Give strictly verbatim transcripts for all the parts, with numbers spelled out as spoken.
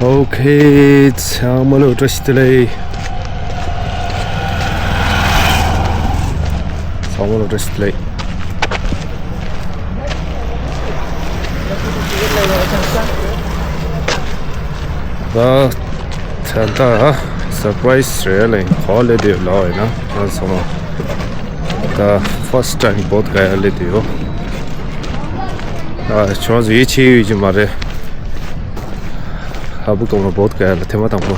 ཨོ་ཁེ། ཚང་མ་ལ་བཀྲ་ཤིས་བདེ་ལེགས། ཚང་མ་ལ་བཀྲ་ཤིས་བདེ་ལེགས། ད་ད་ལྟ་སར་པ་རའི་སི་རེད་ལ། ག་པར་སླེབས་བསྡད་ཡོད་ལབ་པ་ཡིན་ན། ང་ཚང་མ་ད་ཕར་སི་ཊི་ཊའིམ་བོད་ག་ཡ་སླེབས་བསྡད་ཡོད། ཨ་ཁྱོད་ཚོ་ཡིད་ཆེས་ཡོད་ཀྱི་མ་རེད། ལྷ་བུ་སྒང་ལ་བོད་ག་ཡ་ལ་ཐེངས་མ་དང་པོ།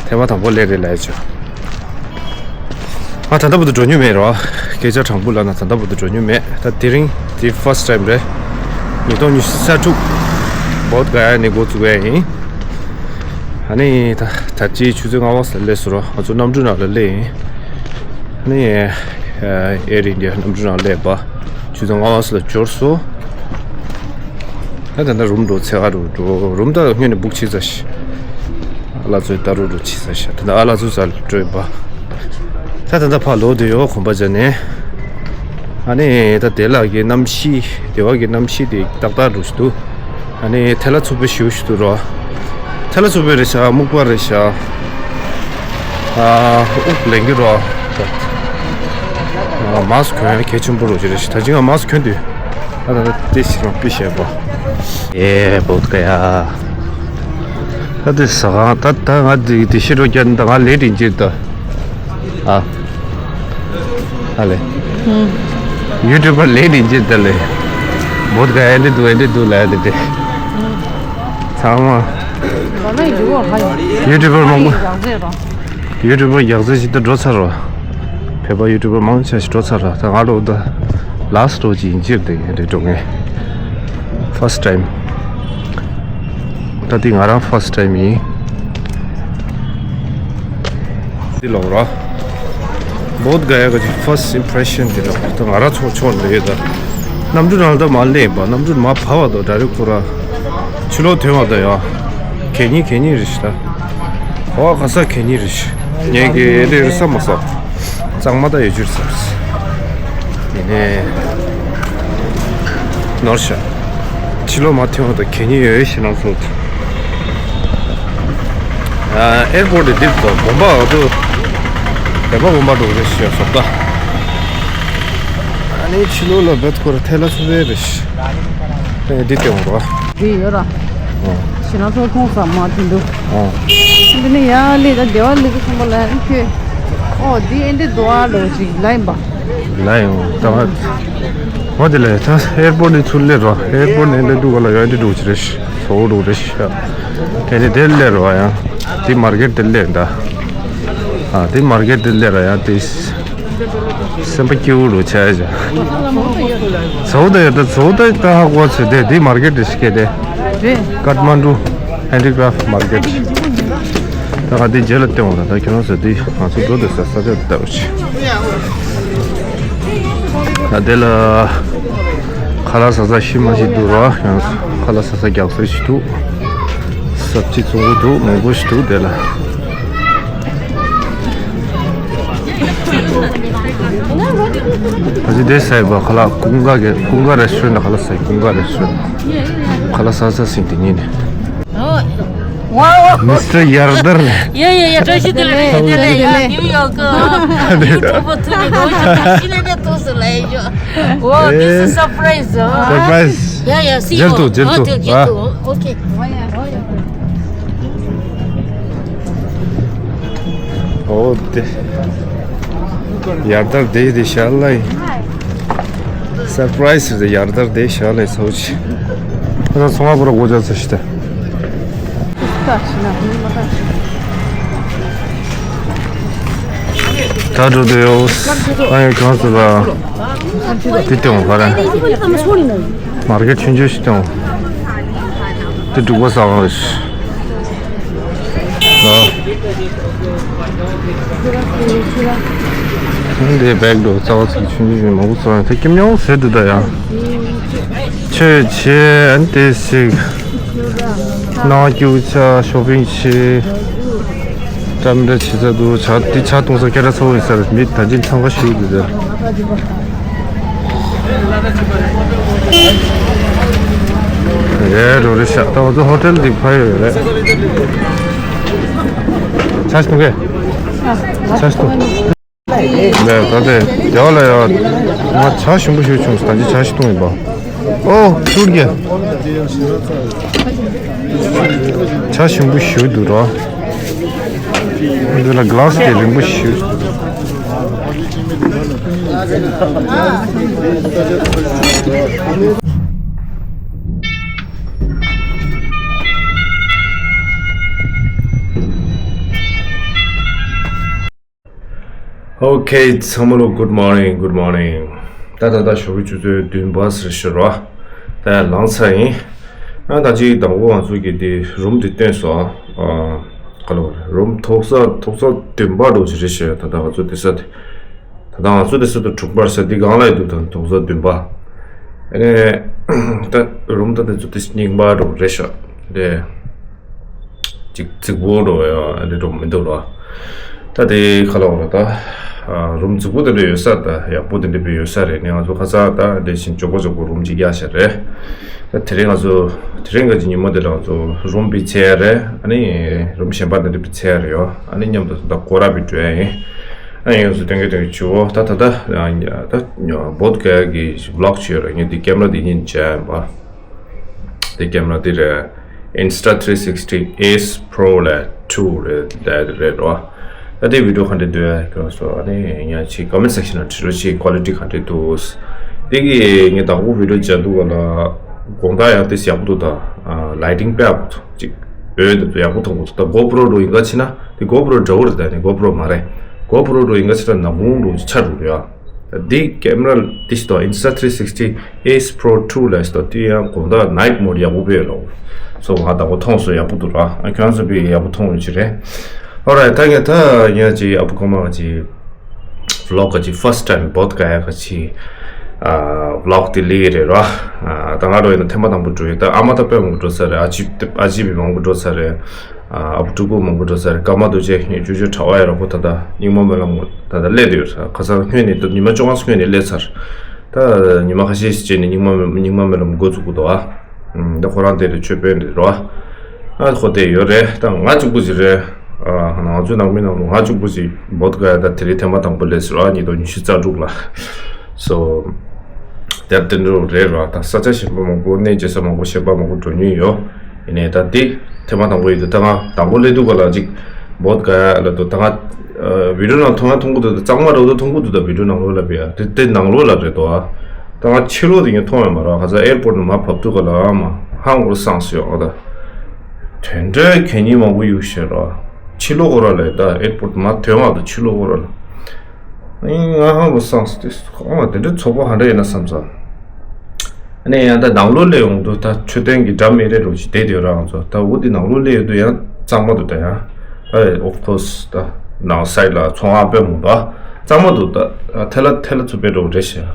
ཐེངས་མ་དང་པོ་སླེབས་རེད་ལབ་ཡ་ཅོ། ང་ད་ལྟ་བར་དུ་འགྲོ་མྱོང་མེད་རོ། སྐད་ཆ་དྲང་པོ་ལབ་ན་ད་ལྟ་བར་དུ་འགྲོ་མྱོང་མེད། ད་དེ་རིང་དེ་ཕར་སི་ཊི་ཊའིམ་རེད། ཉིས་སྟོང་ཉི་ཤུ་རྩ་དྲུག་བོད་ག་ཡ་ནས་འགོ་བཙུགས་ཡ་ཡིན། ཨ་ནི་ད་ད་ཅི་ཆུ་ཚོད་ལྔ་པ་ཙམ་སླེབས་སོང་རོ། ང་ཚོ་གནམ་གྲུ་ནང་ལ་སླེབས་ཡིན། ཨ་ནི་ཨེར་ཨིན་ཌི་ཡ་གནམ་གྲུ་ནང་སླེབས་པ། ཆུ་ཚོད་ལྔ་པ་ཙམ་ལ་འབྱོར་སོང་། ད་ད་ལྟ་རུམ་འགྲོ་འཚོལ་ག་འགྲོ་འགྲོ། རུམ་ད་སྔོན་ནས་བུག་བྱས་ཚར་ཤག་ཨ་ལགས་ཚོས་ལྟ་རོགས་འགྲོ་བྱས་ཚར་ཤག་ད་ལྟ་ཨ་ལགས་ཚོ་ས་ལ་སྤྲོད་པ། ད་ད་ལྟ་ཕར་ལོག་བསྡད་ཡོད་གོམ་པ་རྒྱག་ནས། ཨ་ནི་ད་དེ་ལ་གི་གནམ་གཤིས་དེ་བ་གི་གནམ་གཤིས་དེ་ཏག་ཏག་འགྲོ་བཞིན་འདུག་ཨ་ནི་ཐལ་བ་ཚུགས་པའི་ཞེ་པོ་ཞིག་འདུག་རོ། ཐལ་བ་ཚུགས་པའི་རེད་ཤག་སྨུག་པ་རེད་ཤག་ཨ་དབུགས་ལེན་གྱི་རོ། ཨ་མཱ་སི་ཀི་གོན་ཡ་གལ་ཆེན་པོ་རོ་ཅི་རེད་ཤག་ད་ཅི་ང་མཱ་སི་ཀི་གོན་དུས། ཨ་ད་ད་དེ་ཞིག་རང་པི་ཤེས་པ། ཨེ་བོད་ག་ཡ། ད་དེ་ཟ་ཁང་ད་ད་ང་དེ་དེ་ཤི་རོ་རྒྱ་ད་ང་ལས་རིན་ཅི་ད། ཨ། ཨ་ལེ། ཡུ་ཊུབ་པར་ལས་རིན་ཅི་ད་ལེ། བོད་ག་ཡ་འདི་འདུག་ཨེ་འདི་འདུག་ལ་ཡ་དེ་དེ། ཚང་མ། ཡུ་ཊུབ་པར་མང་པོ། ཡུ་ཊུབ་པར་ཡག་ཚད་ཞིག་ཏུ་འགྲོ་ཚར་རོ། བོད་པ་ཡུ་ཊུབ་པར་མང་ཆེ་ཞིག་འགྲོ་ཚར་རོ། ད་ང་ལོ་ད་ལཱ་སི་ཊི་རོ་ཅིག་ཡིན་ཅིག་དེ་ཡིན་རེད་འགྲོ་ངེས། ཕར་སི་ཊི་ཊའིམ། ད་འདི་ང་རང་ཕར་སི་ཊི་ཊའིམ་ཡིན། འདི་ལོག་རོ། བོད་ག་ཡ་གི་ཕར་སི་ཊི་ཨིམ་པི་རེ་ཤན་འདི་ལོག་ད་ང་རང་ཚོ་ཕྱོགས་འདི་ཡོད་ད། གནམ་གྲུ་ནང་ད་མ་སླེབས་པ། གནམ་གྲུ་མར་བབས་པ་དང་ད་རེས་ཁོ་ར་ཕྱི་ལོགས་ཐོན་པ་ད་ཡ། གད་སྙིགས་གད་སྙིགས་རེད་ཤག་ད། ཨོ་ག་ས་གད་སྙིགས་རེད་ཤག་ངས་གི་ཨེ་འདྲ་རེད་བསམ་མ་སོང་། གཙང་མ་ད་ཡོད་རྒྱུ་རེད་བསམ། ཡིན་ནའི་ནོར་ཤག་ཕྱི་ལོགས་མར་ཐོན་པ་ད་གད་སྙིགས་ཡོད་ཤག་ནང་ཚོ། ཨ་ཨེར་པོར་ཊི་དེ་འདིར་དང་དགོན་པ་འོ་དོ། བོད་པ་དགོན་པ་འགྲོ་གི་རེད་ཤག་སོབ་ད། ཨ་ནི་ཕྱི་ལོགས་ལ་བེད་ཁོ་ར་ཐལ་ལ་ཚུ་བས་རེད་ཤག་ཨེ་འདི་སྟེང་འོང་རོགས། འདི་ཡོད་ར། ཨོ། ཤི་ན་ཚོ་ཁོང་ས་མ་དེ་འདུག་ཨོ། འདི་ནི་ཡ་ལི་ད་སྡེ་བ་ལི་གི་ཁོང་པ་ལ་ཡ་ཁྱོད། ཨོ་འདི་ཨེ་འདི་འདུག་ཨ་ལོ་ཅིག་ལ་ཡིན་པ། ལ་ཡིན་ད་ང་། ཨོ་དེ་ལ་ད་ཨེར་པོར་ཊི་ནས་ཚུར་སླེབས་རོགས། ཨེར་པོར་ཊི་ནས་སླེབས་འདུག་ག་ལ་ཡ་འདི་འགྲོ་ཅི་རེད་ཤག་ཚོ་འགྲོ་རེད་ཤག་ཨེ་ནི་དེ་སླེབས་རོགས་ཡ། དེ་མར་ཀེཊ་དེ་སླེབས་ད། ཨ་དེ་མར་ཀེཊ་དེ་སླེབས་ར་ཡ་དེ། སེམས་པ་སྐྱིད་པོ་རུ་ཆགས་ཡ། ཚོ་ད་ཡོད་ད་ཚོ་ད་ད་ཧ་གོ་ཚོད་དེ་དེ་མར་ཀེཊ་རེད་ཤག་དེ། རེད། ཀཏ་མན་ཌུ་ཧེན་ཌི་ཀ་རཕ་མར་ཀེཊ། ད་ང་དེ་རྗེས་ལ་སྟོན་འོང་ད་ད་ཁྱོད་རང་ཚོ་དེ་ང་ཚོ་འགྲོ་དེ་ས་ས་ཆ་ལྟ་བ་ཆེ། ད་དེ་ལ་ཁ་ལག་ཟ་ས་ཤི་མ་ཤི་འདུག་ར་ཡང་ཁ་ལག་ཟ་ས་རྒྱག་ས་ཤི་འདུག་ས་ཕྱི་ཚོང་གི་འདུག་མང་པོ་ཞིག་འདུག་དེ་ལ། ད་ཅི་དེ་ཟེར་བ་ཁ་ལག་ཀུན་དགའ་གི་ཀུན་དགའ་རེ་སི་ཊོ་རེནཊ་ལ་ཁ་ལག་ཟ་ཀུན་དགའ་རེ་སི་ཊོ་རེནཊ། ཁ་ལག་ཟ་ས་སིང་དེ་ཉིན་ནས། Wow. མི་སི་ཊར་ཡར་དར། Yeah, yeah, yeah. བཀྲ་ཤིས་བདེ་ལེགས། བདེ་ལེགས། ཡ་ནིའུ་ཡོག་གི་ཡུ་ཊུབ་པར་ཐུག་ནས་འགྲོ་ཞིག་ཤི་ལེ་ནས་ཐུག་སོང་ལ་ཡ་ཞོ། Wow, this is surprise. Surprise. Yeah, yeah, see you. མཇལ་ཐུབ་མཇལ་ཐུབ། མཇལ་ཐུབ། Okay. ཨོ་དེ། ཡར་དར་དེ་དེ་ཤར་ལ་ཡིན། སར་པ་རའི་སི་རེད་ཡར་དར་དེ་ཤར་ལ་ཡིན་ཚོགས་ཆེ། ཁ་སང་ཚོང་བ་པོ་ར་སྒོ་རྒྱག་ཚར་ཤི་ད། ད་འགྲོ་དེ་ཡོ། ཨ་ཡོ་གང་སུ་ལ། དེ་སྟོན་ག་རེ། མར་ཀེཊ་ཆུང་ཆུང་ཞིག་སྟོན། དེ་འབྲུག་པ་ཟ་ཁང་རེད། ཨ། འདི་བེག་འགྲོ་རྩ་བ་ཚིག་ཆུང་ཆུང་ཞིག་མང་པོ་ཚོ་དེ་ཀྱི་མྱོང་ཟེར་དུ་ད་ཡང་། ཆོས་བྱེད་ཨན་ཏེ་ཞིག་ནང་རྒྱུག་ཆ་ཤོ་པིང་བྱེད། ཀྲམ་འདྲ་བྱེད་ས་འདུག་ཇ་འདི་ཇ་བཏུང་ས་སྐད་གྲགས་ཚ་བོ་ཡིན་ས་རེད། མི་ད་ཅིང་འཚང་ཁ་ཤིག་འདུག་ཟེར། རེད་རོ་རེད་ཤག་ད་ང་ཚོ་ཧོ་ཊེལ་འདི་ཕ་ཡོད་རེད། ཆ་ཞིག་འཐུང་གས། ཆ་ཞིག་འཐུང་། ལས་ད་དེ་རྒྱ་བ་ལ་ཡ། ང་ཆ་ཞིམ་པོ་ཞིག་བྱུང་སོང་། ད་ཅི་ཆ་ཞིག་འཐུང་ཡིན་པ། ཨོ་ཐུར་གྱི་ཆ་ཞིམ་པོ་ཞིག་འདུག་རོ། འདི་ལ་ག་ལ་སི་དེ་རིང་པོ་ཞིག Okay, ཚང་མ་ལོ། Good morning, good morning. ད་ད་ད་ཞོགས་པའི་ཆུ་ཚོད་བདུན་པ་ཟེར་ཤི་རོ། ད་ལངས་ཚར་ཡིན། ཨ་ད་ཅིག་དང་པོ་ང་ཚོ་གི་དེ་རུམ་དེ་སྟོན་སོང་། ཨ་ག་ལོ་རུམ་ཐོག་ས་ཐོག་ས་བདུན་པ་འགྲོ་ཞིག་རེད་ཤི། ད་ད་ང་ཚོ་དེ་ས་དེ། ད་ལྟ་ང་ཚོ་དེ་ས་དུ་དྲུག་པར་ས་འདི་གང་ལ་ཡོད་འདུག་དང་ཐོག་ས་བདུན་པ། ཨ་ནི་ད་རུམ་ད་དེ་ཚོ་དེ་རྙིང་པ་འགྲོ་རེད་ཤག་དེ། ཅིག་རྫིག་པོ་འགྲོ་ཡ་འདི་འགྲོ་མི་འདུག་ལ། ད་དེ་ཁ་ལོ་ར་ད། རུམ་རྫིག་པོ་དེ་འདྲ་ཡོད་ས། ད་ཡག་པོ་དེ་འདྲ་བི་ཡོད་ས་རེད། ནི་ང་ཚོ་ཁ་སང་ད་འདྲ་བཞིན་ཅོག་པོ་ཅོག་པོ་རུམ་གཅིག་གཡར་ཤག་རེད། ད་དེ་རིང་ང་ཚོ་དེ་རིང་ག་ཅིག་ཉི་མ་དེ་ལ་ང་ཚོ་རུམ་བི་ཚེ་ཡ་རེད། ཨ་ནི་རུམ་གཞན་པ་འདི་འདྲ་བི་ཚེ་ཡ་རེད་ཡོ། ཨ་ནི་མཉམ་དུ་ད་སྐོར་ར་བི་འགྲོ་ཡ་ཡིན། ཨ་ཡོངས་སུ་སྟོན་གི་སྟོན་གི་བྱུའོ། ད་ད་ད་ད་བོད་ག་གི་བི་ལོག་བྱས་ཡོད་ར། ངས་འདི་ཀེམ་ར་འདི་ཉིན་བྱས་ཡིན་པ། འདི་ཀེམ་ར་འདི་རེད། Insta three sixty Ace Pro ལ་two རེད་ལ་རེད་རོ། ད་འདི་བི་ཌིའོ་ག་འདྲ་འདུག་ཡ་ཁྱོད་ཚོ་ཨ་ནི་ཡ་ཅིག་ཀོ་མེན་སེག་ཤན་ལ་བྲིས་རོགས་བྱེད། ཀོ་ལི་ཊི་ག་འདྲ་འདུག་འདི་གི་ངས་དང་པོ་བི་ཌིའོ་བྱས་འདུག་ག་ལ། དགོང་དག་ཡང་ཏིས་ཡག་པོ་འདུག་ད་ལའི་ཊིང་དཔེ་ཡག་པོ་འདུག་ཅིག་འོད་འདི་ཚོ་ཡག་པོ་མཐོང་གི་འདུག་ད་གོ་པྲོ་འགྲོ་ཡིན་ག་ཕྱིན་ན་དེ་གོ་པྲོ་འདྲ་བོ་རེད། ད་ནི་གོ་པྲོ་མ་རེད། གོ་པྲོ་འགྲོ་ཡིན་ག་ཕྱིན་ན་ནག་ཁུང་འགྲོ་ཆ་འགྲོ་རེད་ཡ། འདི་ཀེམ་ར་འདི་ཞིག་དང་Insta three sixty Ace Pro two ལ་ཞིག་དང་དེ་ཡང་དགོང་དག་night mode ཡག་པོ་བེ་ལོ། སོ་ང་དང་པོ་མཐོང་སོ་ཡག་པོ་འདུག་ར། ཨ་ཁྱོད་ཚོ་བི་ཡག་པོ་མཐོང་ཡོད་ཅི་རེད། Alright, ད་ངས་ད་ཡང་ཅི་ཨ་པོ་ཀོ་མ་ཅི་ཝི་ལོག་ག་ཅི་first time བོད་ག་ཡ་ག་ཅི་ཨ་ཝི་ལོག་དེ་ལི་རེད་ར། ཨ་ད་ང་རོ་ཡིན་ན་ཐེངས་མ་དང་པོ་འགྲོ་ཡོད། ད་ཨ་མ་ད་དཔེ་མང་པོ་འགྲོ་ས་རེད། ཨ་ཅི་ཨ་ཅི་བི་མང་པོ་འགྲོ་ས་རེད། ཨ་བུ་ཕྲུག་པོ་མང་པོ་འགྲོ་ས་རེད། སྐར་མ་རྡོ་རྗེ་ངས་ཅོ་ཅོ་གྲྭ་བ་ཡ་རོགས་པོ་ད་ལྟ་རྙིང་མ་སྨོན་ལམ་ད་ལྟ་སླེབས་བསྡད་ཡོད་ས། ཁ་སང་སྔོན་ནས་ད་ཉི་མ་བཅོ་ལྔ་སྔོན་ནས་སླེབས་ཚར། ད་ཉི་མ་ཁ་ཤས་ཤིག་རྗེས་ནས་རྙིང་མ་རྙིང་མ་སྨོན་ལམ་འགོ་བཙུགས་དགོས་འདུག་ཨ། ད་ཁོ་རང་དེ་རེད། ཆོས་དཔོན་རེད་རོ། ཨ་ཁོ་དེ་ཡོད་རེད། ད་ང་གཅིག་པུ་ཞིག་རེད། ང་ཚོའི་ནང་མི་ནང་ལ་ང་གཅིག་པུ་ཞིག་བོད་ག་ཡ་ད་དེ་རིང་ཐེངས་མ་དང་པོ་སླེབས་ཟེར་བ་ཉིས་སྟོང་ཉི་ཤུ་རྩ་དྲུག་ལ། སོ། དེར་དེ་འགྲོ་རེད་ར། ད་ས་ཆ་གཞན་པ་མང་པོ་གནས་མཇལ་ས་མང་པོ་གཞན་པ་མང་པོ་འགྲོ་མྱོང་ཡོད། ཡིན་ནའི་ད་དེ་ཐེངས་མ་དང་པོ་ཡིན་དུས་ད་ང་དང་པོ་སླེབས་དུས་ག་ལ་ཅིག་བོད་ག་ཡ་ལ་དུ་ད་ང་བི་ཌིའོ་ནང་མཐོང་ཡ་མཐོང་གི་འདུག་ད་གཙང་མ་རོ་ད་མཐོང་གི་འདུག་ད་བི་ཌིའོ་ནང་ལོགས་ལ་བི་ཡ་དེ་དེ་ནང་ལོགས་ལ་རེད་དོ། ད་ང་ཕྱི་ལོགས་དེ་ངས་མཐོང་ཡ་མ་ར། ཁ་ཚ་ཨེར་པོར་ནང་མ་བབས་དུས་ག་ལ་ཨ་མ་ཧང་གོ་སངས་སོ་ཡོད་ཨ་ད། དོན་འདྲ་གད་སྙིགས་མང་པོ་གཡུག་བཞག་ར། ཕྱི་ལོགས་སྐོར་ར་ལས་ད་ཨེར་པོར་མ་ཐོན་བར་དུ་ཕྱི་ལོགས་སྐོར་ར་ལ། ཨིན་ང་ཧང་གོ་སངས་སོ་དུས་ཨ་མ་དེ་འདྲ་ཚོགས་པ་ཧ་འདྲ་ཡིན་ན་བསམ་ས། ཨ་ནི་ཡང་ད་ནང་ལོགས་སླེབས་ཡོང་དུས་ད་མཆོད་རྟེན་གྱི་འདྲ་མི་རེ་རུ་ཞིག་བསྡད་དེ་རང་ཚོ་ད་འུ་དེ་ནང་ལོགས་སླེབས་ཡོང་དུས་ཡང་གཙང་མ་འདུག་ད་ཡང་ཨ་of course ད་ནང་སའི་ལ་ཚོང་ཨ་དཔེ་མོ་ད་གཙང་མ་འདུག་ད་ཐལ་ལ་ཐལ་ལ་ཚུ་དཔེ་འགྲོ་རེད་ཤག་ད་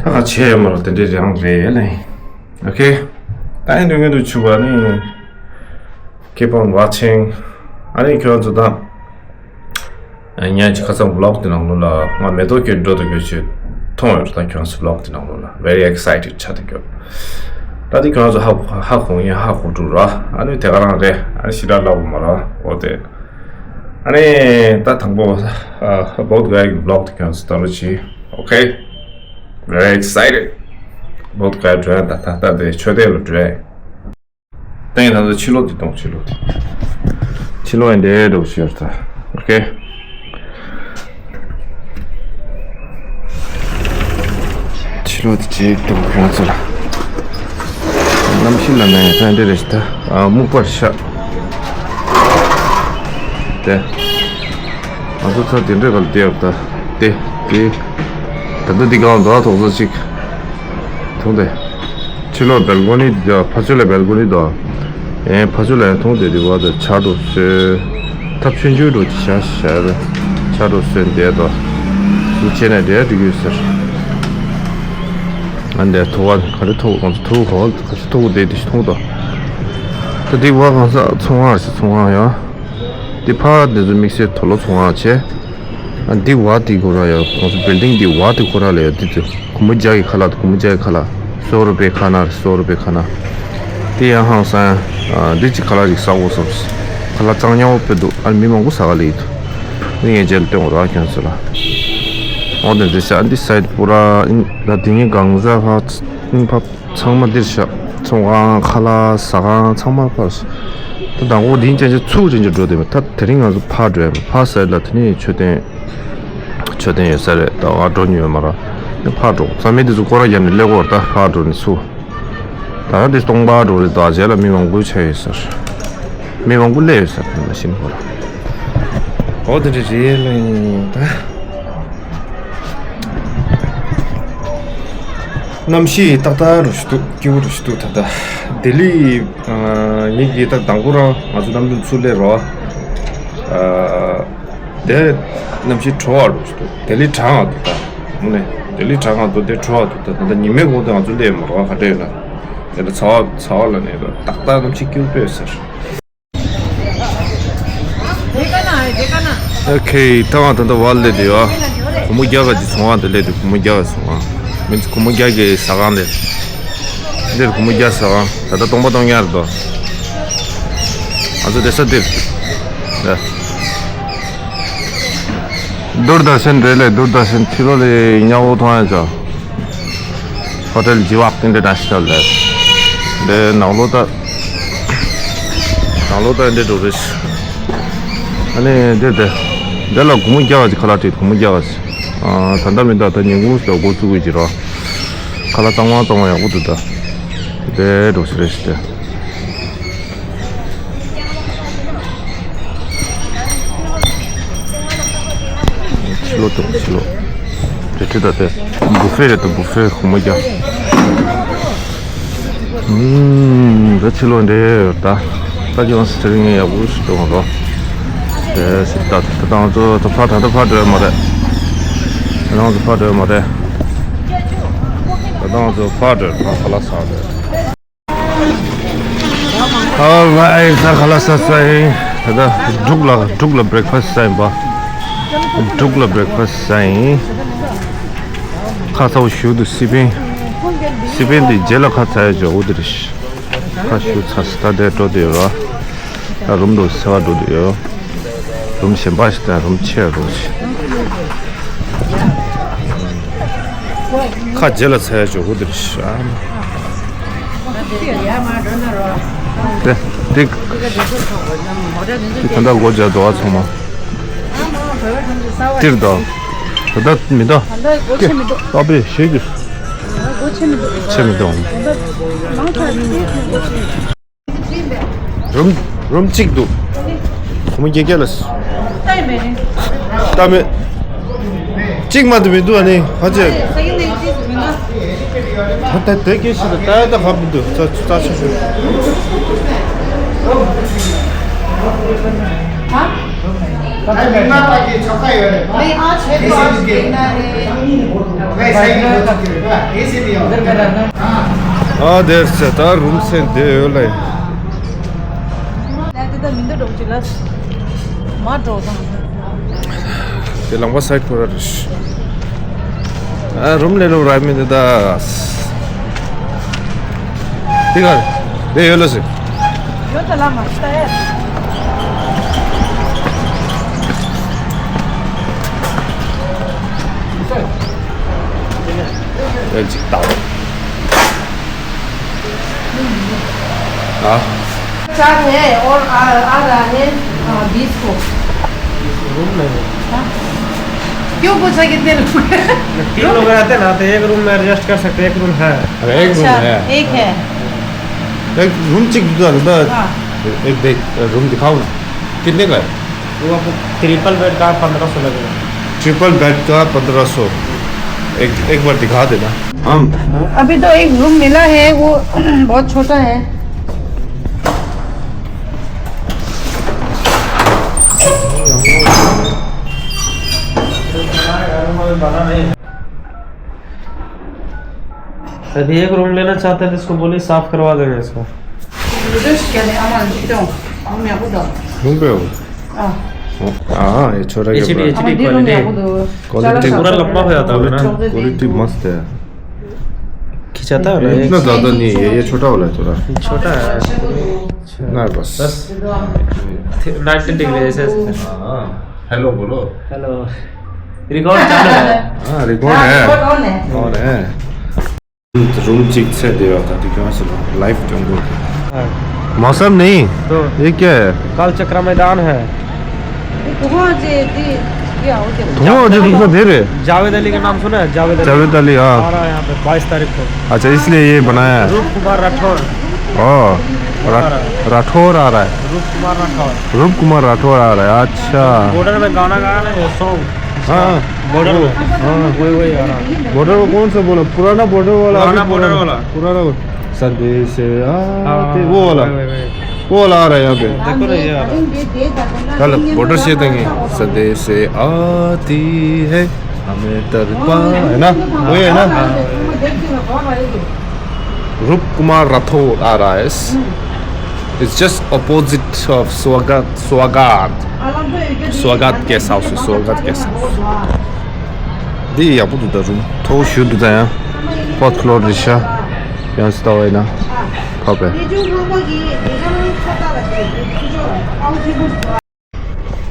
ང་བྱས་ཡོད་མ་རེད། དེ་འདྲའི་རང་རེད་ལེ། ཨོ་ཁེ། ད་ཡིན་དུས་ངས་འདུག་ཆུ་བ་ནི། Keep on watching. ཨ་ནི་ཁྱོད་ཚོ་ད། ཉན་གྱི་ཁ་སང་ཝི་ལོག་དེ་ནང་ལོགས་ལ་ང་མེ་ཏོག་གི་འགྲོ་དུ་གྱོད་ཆེད་མཐོང་ཡོད་ད་ཁྱོད་ཚོ་ཝི་ལོག་དེ་ནང་ལོགས་ལ་very excited ཆགས་དུ་གྱོད། ད་དེ་ཁྱོད་ཚོ་ཧ་ཧ་གོ་ཡིན་ཧ་གོ་འགྲོ་ར། ཨ་ནི་དེ་ག་རང་རེད། ཨ་ནི་ཞི་ར་ལབ་མ་ར་འོ་དེ། ཨ་ནི་ད་དང་པོ་ཨ་བོད་ག་ཡ་གི་ཝི་ལོག་དེ་ཁྱོད་ཚོ་ད་རུ་ཆི། Okay, very excited. བོད་ག་ཡ་འགྲོ་ཡ་ད་ད་ད་དེ་མཆོད་རྟེན་ལ་འགྲོ་ཡ། ཏེང་ད་ཚོ་ཕྱི་ལོགས་དེ་གཏོང་། ཕྱི་ལོགས་དེ། ཕྱི་ལོགས་ཡིན་དེ་འགྲོ་ཤོར་ད། ཨོ་ཁེ། ཕྱི་ལོགས་དེ་ཅིག་གཏོང་ཁྱོད་ཚོ་ལ། གནམ་གཤིས་ལ་ནས་ད་འདི་རེད་ད། ཨ་སྨུག་པར་ཤག་དེ། ང་ཚོ་ཚ་དེ་འདྲ་ག་ལ་བསྡད་ཡོད་ད། དེ་དེ། ད་ལྟ་འདི་གང་འདུག་ཨ་ཐོག་ས་ཅིག་མཐོང་དེ། ཕྱི་ལོགས་སྦལ་ཀོ་ནི་འདི་དང་ཕ་ཆོས་ལ་སྦལ་ཀོ་ནི་དང་། ཨེ་ཕ་ཆོས་ལ་ཡང་མཐོང་དེ་འདི་བ་དང་ཆ་འགྲོ་སོན། ཐབས་ཆུང་ཆུང་འགྲོ་ཅི་བྱ་བྱ་བས་ཆ་འགྲོ་སོན་བསྡད་དོ། སུ་བྱས་ནས་བསྡད་འགྲིག་ཡོད་ཟེར། ང་འདི་ཐོག་བ་ག་རེ་ཐོག་གང་ཚོ་ཐོག་གང་ག་ཚོ་ཐོག་བསྡད་དེ་ཞིག་མཐོང་དོ། ད་འདི་བ་གང་ས་ཚོང་ཁང་ཞིག་ཚོང་ཁང་ཡང་། འདི་ཕ་འདི་ཚོ་དམིགས་བསལ་དུག་ལོག་ཚོང་ཁང་བྱས། ཨ་འདི་བ་འདི་ཁོ་ར་ཡ་ཁོང་ཚོ་བིལ་ཌིང་འདི་བ་འདི་ཁོ་ར་ལ་ཡ་འདི་ཚོ་སྒོར་མོ་བརྒྱ་གི་ཁ་ལག་སྒོར་མོ་བརྒྱ་གི་ཁ་ལག་སོ་རུ་པའི་ཁ་ན་རེད། སོ་རུ་པའི་ཁ་ན། དེ་ཡང་ཧང་སང་། འདི་ཅིག་ཁ་ལག་ཅིག་ཟ་དགོས་བསམས། ཁ་ལག་གཙང་ཉག་པོ་དཔེ་འདུག་ཨ་ནི་མི་མང་པོ་ཟ་ག་སླེབས་ཀྱི་འདུག་འདི་ངས་རྗེས་ལ་སྟོན་དགོས་ར་ཁྱོད་ཚོ་ལ། འོ་དེ་འདྲ་ཟེར། ཨ་འདི་སའིད་པུ་ར་ཨིན་ད། དེ་ངས་གང་ཟ་ཧ་ཨིན་ཕབ། ཚང་མ་འདིར་བཞག་ཚོང་ཁང་། ཁ་ལག་ཟ་ཁང་ཚང་མ་ཕར། ད་དང་པོ་འདིའི་ཅན་ཅན་ཚུགས་ཅན་ཅན་འགྲོ་བསྡད་པ། ད་དེ་རིང་ང་ཚོ་ཕར་འགྲོ་ཡ། ཕར་སའིད་ལ་དེ་ནས་མཆོད་རྟེན། མཆོད་རྟེན་ཡོད་ས་རེད། ད་ང་འགྲོ་མྱོང་ཡོད་མ་རེད། ཕར་འགྲོ། རྩ་མེད་འདི་ཚོ་སྐོར་ར་བརྒྱབ་ནས་སླེབས་དགོས་རེད། ད་ཕར་འགྲོ་ནས་ཚུགས། ད་ལྟ་འདི་སྟོང་པ་འགྲོ་རེད། ད་རྗེས་ལ་མི་མང་པོ་ཆགས་ཡོད་ས་རེད། མི་མང་པོ་སླེབས་ཡོད་ས་རེད། མ་ཤེས་ནི་ཁོ་ར། འོ་དེ་འདྲ་རེད་ལ། ད་གནམ་གཤིས་ཏག་ཏག་རུ་ཞིག་འདུག་སྐྱིད་པོ་རུ་ཞིག་འདུག་ད་ལྟ་ལྡི་ལི་ཉིད་ཀྱི་ད་དང་པོ་རང་ང་ཚོ་གནམ་གྲུ་ཚུར་སླེབས་རོགས། དེ་གནམ་གཤིས་དྲོ་བ་རུ་ཞིག་འདུག་ལྡི་ལི་གྲང་བ་འདུག་ད་དངོས་གནས་ལྡི་ལི་གྲང་བ་འདུག་དེ་དྲོ་བ་འདུག་ད་ད་ལྟ་ཉི་མའི་གུང་དུ་ང་ཚོ་སླེབས་མ་རོགས། ག་འདྲ་ཡོད་ན་དེ་ལ་ཚ་བ་ཚ་བ་ལ་ནས་ཏག་ཏག་གནམ་གཤིས་སྐྱིད་པོ་ཡོད་ས་རེད། ཨོ་ཁེ། ད་ང་ད་ལྟ་བར་སླེབས་བསྡད་ཡོད། སྒོར་མོ་བརྒྱ་ག་གི་ཚོང་ཁང་དུ་སླེབས་བསྡད། སྒོར་མོ་བརྒྱ་གི་ཚོང་ཁང་། མིན་སྒོར་མོ་བརྒྱ་གི་ཟ་ཁང་དེ། འདིར་སྒོར་མོ་བརྒྱ་ཟ་ཁང་། ད་ལྟ་སྟོང་པ་སྟོང་རྐྱང་རེད་དོ། ང་ཚོ་བསྡད་ས་འདིར། ད་དུར་དར་ཤན་རེད་ལེ། དུར་དར་ཤན་ཕྱི་ལོགས་ལ་ཉག་འོ་མཐོང་ཡ་ཅག་ཧོ་ཊེལ་ཇི་ཝག་དེ་འདྲ་འདྲ་ཞིག་ལ། འདི་ནང་ལོགས་ད། ནང་ལོགས་ད་འདི་འགྲོ་རེད། ཨ་ནི་འདི་འདི། འདི་ལ་སྒོར་མོ་བརྒྱ་ག་ཅིག་ཁ་ལག་སྤྲད། སྒོར་མོ་བརྒྱ་ག་ཅིག་ཨ། ད་ལྟ་མི་འདུག་ད་ཉིན་གུང་ཞིག་འགོ་བཙུགས་དགོས་ཀྱི་རེད། ཁ་ལག་གཙང་མ་གཙང་མ་ཡག་པོ་འདུག་ད། འདི་འགྲོ་ཞིག་རེད་ཞིག་དེ། ཕྱི་ལོགས་འདུག་ཕྱི་ལོགས། དེ་ཁྲིད་ད་དེ། བུ་ཧྥེ་རེད་དོ། བུ་ཧྥེ་སྒོར་མོ་བརྒྱ། ཨུམ། ད་ཕྱི་ལོགས་འདི་ད། ད་ཅི་ཡང་སི་ཊི་རིང་ཡག་པོ་ཞིག་འདུག་གོ། དེ་སི་ད་ད་ང་ཚོ་ད་ཕར་ད་ད་ཕར་འགྲོ་ཡ་མ་རེད། ད་ང་ཚོ་ཕར་འགྲོ་ཡ་མ་རེད། ད་ང་ཚོ་ཕར་འགྲོ་ཡ། ཕར་ཁ་ལག་ཟ་འགྲོ་ཡ། Alright, ད་ཁ་ལག་ཟ་ས་ཡིན། ད་ལྟ་འབྲུག་ལ་འབྲུག་ལ་བྷི་རེག་ཕ་སི་ཟ་ཡིན་པ། འབྲུག་ལ་བྷི་རེག་ཕ་སི་ཟ་ཡིན། ཁ་ཚ་པོ་ཞེ་པོ་འདུག་སི་པན། སི་པན་དེ་རྗེས་ལ་ཁ་ཚ་ཡ་ཅོ་འོ་དེ་རེད། ཁ་ཤུ་ཚ་སི་ད་དེ་འགྲོ་དེ་ཡོད་ར། ད་རུམ་དུ་སེ་བ་འགྲོ་དེ་ཡོད། རུམ་གཞན་པ་ཞིག་དང་རུམ་ཆེ་རུ་ཞིག་ཁ་རྗེས་ལ་ཚ་ཡ་ཅོ་འོ་དེ་རེད་ཤག་དེ་དེ་དེ་ད་ལྟ་སྒོ་རྒྱག་འདུག་ཨ་ཚང་མ། ཏིར་དང་། ད་ལྟ་མི་འདུག་ད་ལྟ་སྒོ་ཕྱེ་མི་འདུག་ཨ་པེ་ཞེ་གི་སྒོ་ཕྱེ་མི་འདུག་ཕྱེ་མི་འདུག་ད་ལྟ་མང་ཆ་ཏིར་སྒོ་ཕྱེ། རུམ་རུམ་གཅིག་འདུག་སྒོར་མོ་བརྒྱད་བརྒྱ་ལ། ལྟ་མེད། གཅིག་མ་གཏོགས་མི་འདུག་ཨ་ནི་ཧ་ཅང་། ད་ལྟ་དེ་སྐད་ཞིག་ལ་ལྟ་ཡ་ད་ཧ་མི་འདུག་རྩ་རྩ་ཆེ་ཤོས། ཨ་དེར་ཚེ་ད་རུམ་ཚན་དེ་ཡོད་ལ། དེ་ལམ་པ་སའི་ཁོ་ར་རེད། ཨ་རུམ་ལས་ལོ་ར་མི་འདི་ད། དེ་ག་དེ་ཡོད་ལ་ཟེར། ཡོད་ད་ལ་མ་ཤི་ད་ཡ། ཡ་ཅིག་ད། हाँ। चार है और आ, आ रहा है, आ, बीस को। रूम नहीं है। हाँ। क्यों पूछा कितने रूम है? तीन लोग रहते ना, तो एक रूम में एडजस्ट कर सकते, एक रूम है। अरे, एक रूम अच्छा, है। एक है। एक रूम चेक दो, दो। हाँ। एक देख, रूम दिखाओ ना। कितने का है? वो आपको ट्रिपल बेड का पन्द्रह सौ लगेगा। ट्रिपल बेड का पन्द्रह सौ। एक, एक बार दिखा देना। हम अभी तो एक रूम मिला है, वो बहुत छोटा है। अभी एक रूम लेना चाहते हैं तो इसको बोलिए, साफ करवा देंगे इसको। रूम पे हो? हाँ। हाँ, ये छोटा के एचडी, बाद। HD quality. क्वालिटी। पूरा लंबा हो जाता है ना। क्वालिटी मस्त है। ज्यादा हो रहा है। इतना ज्यादा नहीं है, ये छोटा वाला है थोड़ा। छोटा है। नहीं, बस। बस। नाइन्टी डिग्री ऐसे। हाँ, हेलो बोलो। हेलो। रिकॉर्ड चालू है। हाँ, रिकॉर्ड है। रिकॉर्ड ऑन है। ऑन है। रूम चेक से देवा था, तो क्यों से लाइव क्यों बोल? मौसम नहीं। तो ये क्या है? कल चक्रा मैदान है। धुआं जे दे, क्या हो गया? धुआं जे तुमको दे रहे? जावेद अली का नाम सुना है? जावेद अली। जावेद अली, हाँ। आ रहा है यहाँ पे बाईस तारीख को। अच्छा, इसलिए ये बनाया है। रूप कुमार राठौर। ओ, रा-, राठौर आ रहा है। रूप कुमार राठौर। रूप कुमार राठौर आ रहा है, अच्छा। बॉर्डर में गाना गाया ना, ये सॉन्ग। हाँ। बॉर्डर वो, में। हाँ। वही, वही आ रहा है। बॉर्डर में कौन सा बोला? पुराना बॉर्डर वाला, पुराना अभी बॉर्डर पुराना, वाला। पुराना वो। संदेश आ, हाँ, वो वाला। वही, वही, वही। वो वाला आ रहा है यहाँ पे। देखो ना, ये आ रहा है। चलो, बॉर्डर से देंगे। संदेश आती है, हमें तड़पा, है ना? वही है ना? हाँ। रूप कुमार राठौर आ रहा है। It's just opposite of स्वागत, स्वागत। स्वागत गेस्ट हाउस, स्वागत गेस्ट हाउस। འདི་ཡག་པོ་འདུག་ད་རུམ་མཐོ་པོ་ཞེ་པོ་འདུག་ད་ཡང་ཕོར་ཐི་ཕི་ལོར་རེད་ཤག་ཡང་སི་ལྟ་བ་ཡིན་ན་ཕབ་པས།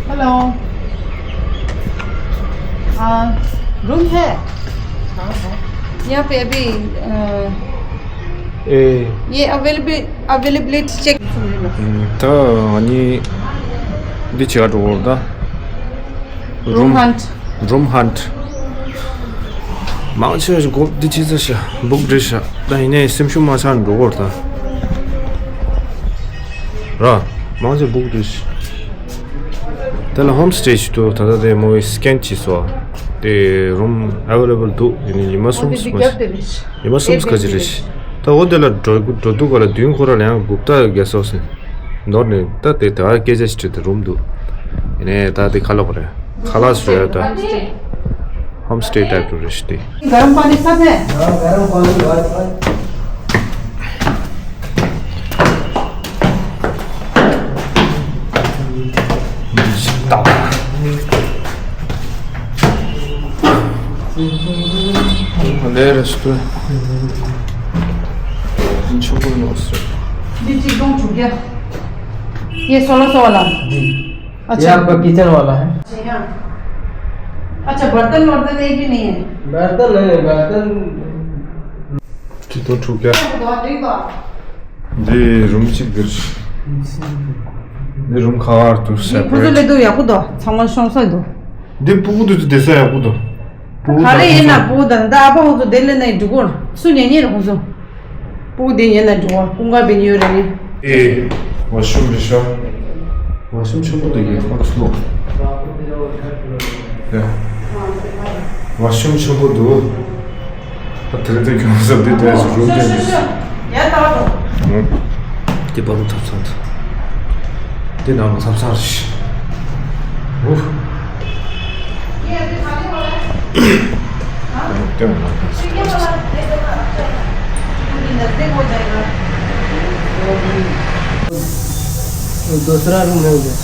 Hello. आ, रूम है? यहाँ पे अभी, अ, ए। ये available, availability check. ད་ང་གཉིས་འདི་བྱེད་ག་འགྲོ་གི་ཡོད་ད། Room hunt. Room hunt. མང་ཆེ་བ་ཞིག་གོ་འདི་ཅི་ཟེར་ཤག་བུག་རེད་ཤག་ད་ཡིན་ནའི་སེམས་ཤུགས་མ་ཆག་འགྲོ་གི་ཡོད་ད། ར། མང་ཆེ་བུག་རེད་ཤག་དེ་ལ་ཧོམ་སི་ཊེ་ཞིག་འདུག་ད་ལྟ་དེ་མོ་ཡི་སི་ཀེན་བྱས་སོང་། དེ་རུམ་ཨ་ཝེ་ལེ་བལ་འདུག་ཡིན་ནའི་ཉི་མ་གསུམ་ཙམ་མ་ཞིག་ཉི་མ་གསུམ་ཙམ་ག་ཅི་རེད་ཤག་ད་འོ་དེ་ལ་འགྲོ་འགྲོ་འདུག་ག་ལ་བདུན་ཁོ་ར་ལ་ཡང་འགུག་ད་རྒྱལ་སོགས་ཟིན། ནོར་ནས་ད་དེ་ད་སྐད་ཆ་ཞིག་དྲིས་ཏེ་རུམ་འདུག་ཡིན་ནའི་ད་དེ་ཁ་ལོག་རེད། ཁ་ལག་ཞུ་ཡ་ད། ཧོམ་སི་ཊེ་ཊའིབ་རེད་ཤག་དེ། गरम पानी सब है। हाँ, गरम पानी। ལས་རེད་ཤག་ཆུ་བུར་ནོ་སི། ये चीज़ दो छुप गया। ये सोलह सौ वाला। जी। अच्छा। ये आपका किचन वाला है। जी हाँ। अच्छा, बर्तन वर्तन एक भी नहीं है। बर्तन नहीं है, बर्तन। ཁྱི་ཐོ་ཕྲུག་སྐྱ། འདི་རུམ་གཅིག་འདིར། འདི་རུམ་ཁ་བར་དུ་སེ་པ་རེ་ཊི། འདི་ཕུ་ཚུ་ལས་འདུག་ཡག་པོ་འདུག་ཚང་མ་ཤོང་ས་འདུག་འདི་ཕྲུ་གུ་དུ་བསྡད་ས་ཡག་པོ་འདུག་ཕྲུ་གུ་ག་རེ་ཡིན་ན་ཕྲུ་གུ་དང་ད་ཨ་ཕ་ཁོང་ཚོ་དེ་ལས་ནས་འགྲོ་གོ་སུ་ཉན་ཉན་རེད་ཁོང་ཚོ། ཕྲུ་གུ་དེ་ཉན་ན་འགྲོ་བ་ཀུན་དགའ་བི་ཉོ་རེད་ནི། ཨེ། ཝ་ཤུམ་རེད་ཤག་ཝ་ཤུམ་ཆེན་པོ་འདུག་ཡེ་ཧོ་སི་ལོ། ཡ། ཝ་ཤུམ་ཆེན་པོ་འདུག་ད་དེ་རིང་ཁྱོད་ཚོ་འདི་འདྲ་ཞིག་རུམ་དེ་འདི། ཡ་ད་བ་དང་། དེ་བ་རུ་ཐབ་ཚང་དུ། དེ་ནང་ལ་ཐབ་ཚང་རེད། ཨུ། དེ་ནང་ལ་ཐབ་ཚང་རེད། दूसरा रूम है उधर।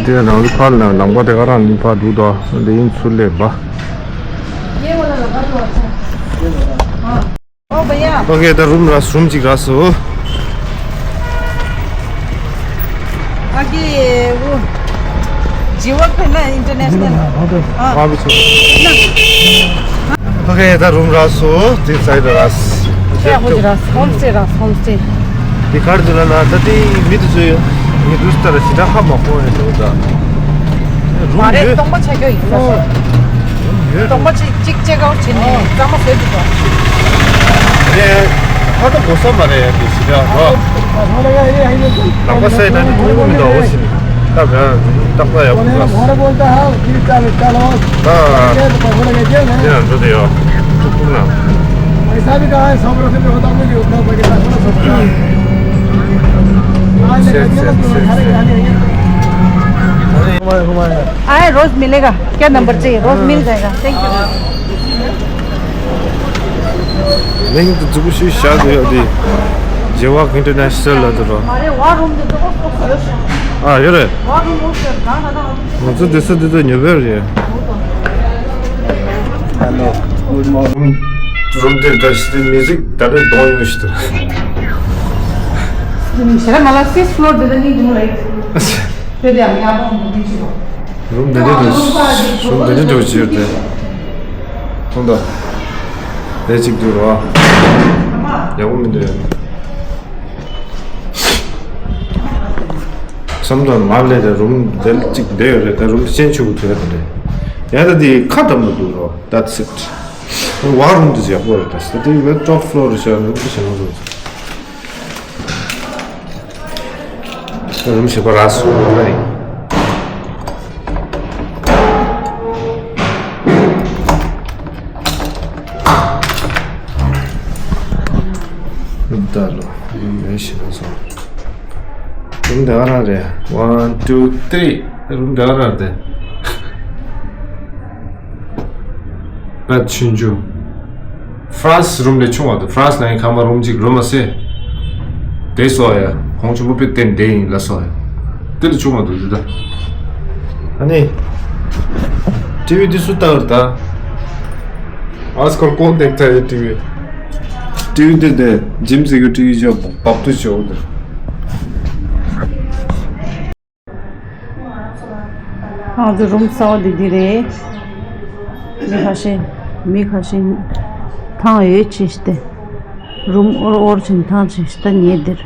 འདི་རང་ལུས་ཕར་ལ་ལམ་ཁ་དེ་ག་རང་ལུས་ཕར་འདུག་དོ། འདི་ཡིན་ཚུར་སླེབས་པ། ཨོ་བ་ཡ། ཨོ་ཁེ། ད་རུམ་རག་རུམ་གཅིག་རག་སོང་། आगे वो जीवा है ना इंटरनेशनल। हाँ। हाँ, भी छोड़। ཨོ་ཁེ། ད་རུམ་རག་སོང་། དེ་སའི་ད་རག་སོང་། ཡ་ཧོ་ཇི་རག་སོང་། ཧོམ་སི་ཊེ་རག་སོང་། ཧོམ་སི་ཊེ། དེ་གར་འདུག་ལ་ན་ད་དེ་མི་དེ་ཚོ་ཡོད། ངས་དུས་ལྟར་ཞེ་དྲག་ཧ་མ་གོ་ཡ་འདུག་ད། རུམ་མ་རེད་ཡོད། སྟོང་པ་ཆགས་ཀྱི་ཡིན་ས། ཨོ། རུམ་ཡོད། སྟོང་པ་གཅིག་གཅིག་ཅེག་ཨའུཊ་བྱས་ནས་གཙང་མ་བཟོས་འདུག་ད། རེད། ཧ་ད་གོ་ས་མ་རེད་ཡ་དེ་ཞེ་དྲག་རོ། ལག་པ་སའི་ད་ནི་མཐོང་གི་མི་འདུག་ཨོ་ཟིན། ད་ག་རྟག་པར་ཡག་པོ་འདུག་ད། ཨ། དེ་ན་འགྲོ་དེ་ཡོད། ཐུག་ཐུག་ན། आए, रोज मिलेगा। क्या नंबर चाहिए? रोज मिल जाएगा। Thank you. གླིང་དུ་འཛུགས་ཞུས་བཞག་དུ་ཡོད་དེ། ཇེ་ཝག་ཨིན་ཊར་ནེ་ཤ་ནལ་ལ་དུ་རོ། ཨ་ཡོད་རེད། ང་ཚོ་དེ་ས་དེ་ཚོ་ཉོ་བེར་རེད། རུམ་དེ་འདྲ་ཞིག་དེ་མི་ཟིག་ད་རེས་གདོང་ཡོད་ཞིག་ཏུ། ཞེ་ར་མ་ལ་སིས་ཕློར་དེ་ད་ནི་དུང་ལ་ཡིག་དེ་དེ་ཡང་ཡག་པོ་མི་འདུག་ཅིག་རུམ་དེ་འདྲ་འདུག་རུམ་དེ་འདྲ་འདུག་ཅིག་ཡོད་དེ། ཁོང་ད་དེ་གཅིག་འདུག་རོ། ཡག་པོ་མི་འདུག་ཡ། བསམ་དོན་མ་ལས་དེ་རུམ་དེ་གཅིག་བསྡད་ཡོད་རེད། ད་རུམ་ཤེན་ཆུ་བོ་དེ་རེད། ཡ་ད་དེ་ཁ་འདམ་མི་འདུག་རོ། That's it. ཝ་རུམ་དེ་ཡག་པོ་རེད། ད་དེ་ཡི་ཊོབ་ཕློར་རེད་ཤག་རུམ་དེ་ཞེ་མ་སོང་། རུམ་ཞེ་པོ་རག་སོང་་རེད། རུམ་ད་ལོ་རུམ་རེ་ཞེ་མ་སོང་། རུམ་དེ་ག་རང་རེད། One, two, three. རུམ་དེ་ག་རང་རེད། པད་ཆུང་ཆུང་། ཧྥ་རན་སི་རུམ་ལས་ཆུང་བ་འདུག་ཧྥ་རན་སི་ནང་ཡིན་ཁ་མ་རུམ་གཅིག་རུམ་མ་སེ། དེ་སོ་ཡ། ཁོང་ཆུང་མོ་པེ་ཏན་དེ་ཡིན་ལ་སོ་ཡ། དེ་ལས་ཆུང་བ་འདུག་འདི་ད། ཨ་ནི། ཊི་ཝི་འདི་སུ་ལྟ་བར་ད། ཨ་སྐོར་ཀོན་དེག་ཐ་ཡི་ཊི་ཝི། ཊི་ཝི་འདི་དེ་ཇིམ་ཟེར་གི་ཊི་ཝི་ཅོ་བབ་ཏུ་ཅོ་འདི། ང་ཚོ་རུམ་གསར་པ་འདི་འདི་རེད། མི་ཁ་ཤས་མི་ཁ་ཤས་ཐང་ཡོད་ཅེས་ཏེ། རུམ་ཨོར་ཨོར་ཅིན་ཐང་ཅེས་ཏེ་ཉེ་འདིར།